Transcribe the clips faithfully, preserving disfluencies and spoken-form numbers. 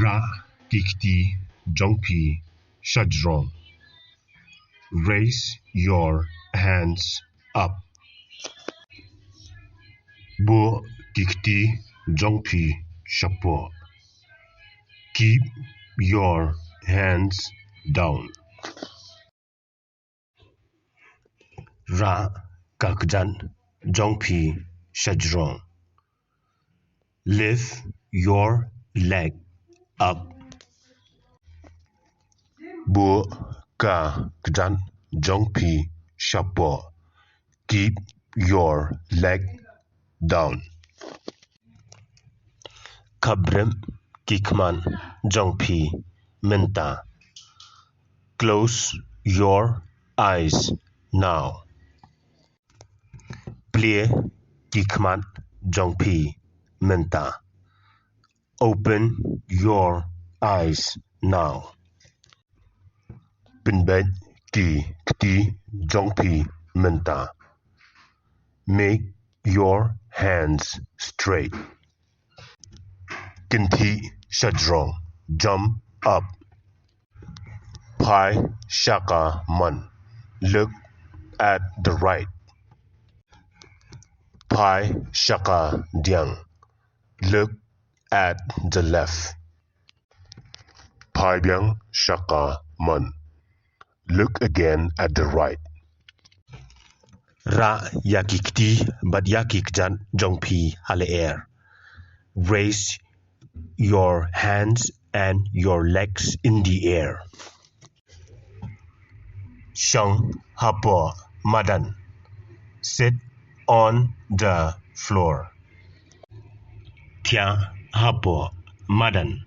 Rah ki kti jong phi shajrong. Raise your hands up. Buh ki kti jong phi shapoh. Keep your hands down. Rah ka kjat jong phi shajrong. Lift your leg up. Buh ka kjat jong phi shapoh. Keep your leg down. Khapbrem ki khmat jong phi mynta. Close your eyes now. Plie ki khmat jong phi mynta. Open your eyes now. Pynbeit ki kti jong phi mynta. Make your hands straight. Kynthih shajrong. Jump up. Phai sha ka mon. Look at the right. Phai sha ka diang. Look at the left. Phai biang sha ka mon. Look again at the right. Rah ïa ki kti bad ïa ki kjat jong phi ha lyer. Raise your hands and your legs in the air. Shong hapoh madan. Sit on the floor. Thiah hapoh madan.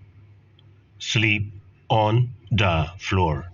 Sleep on the floor.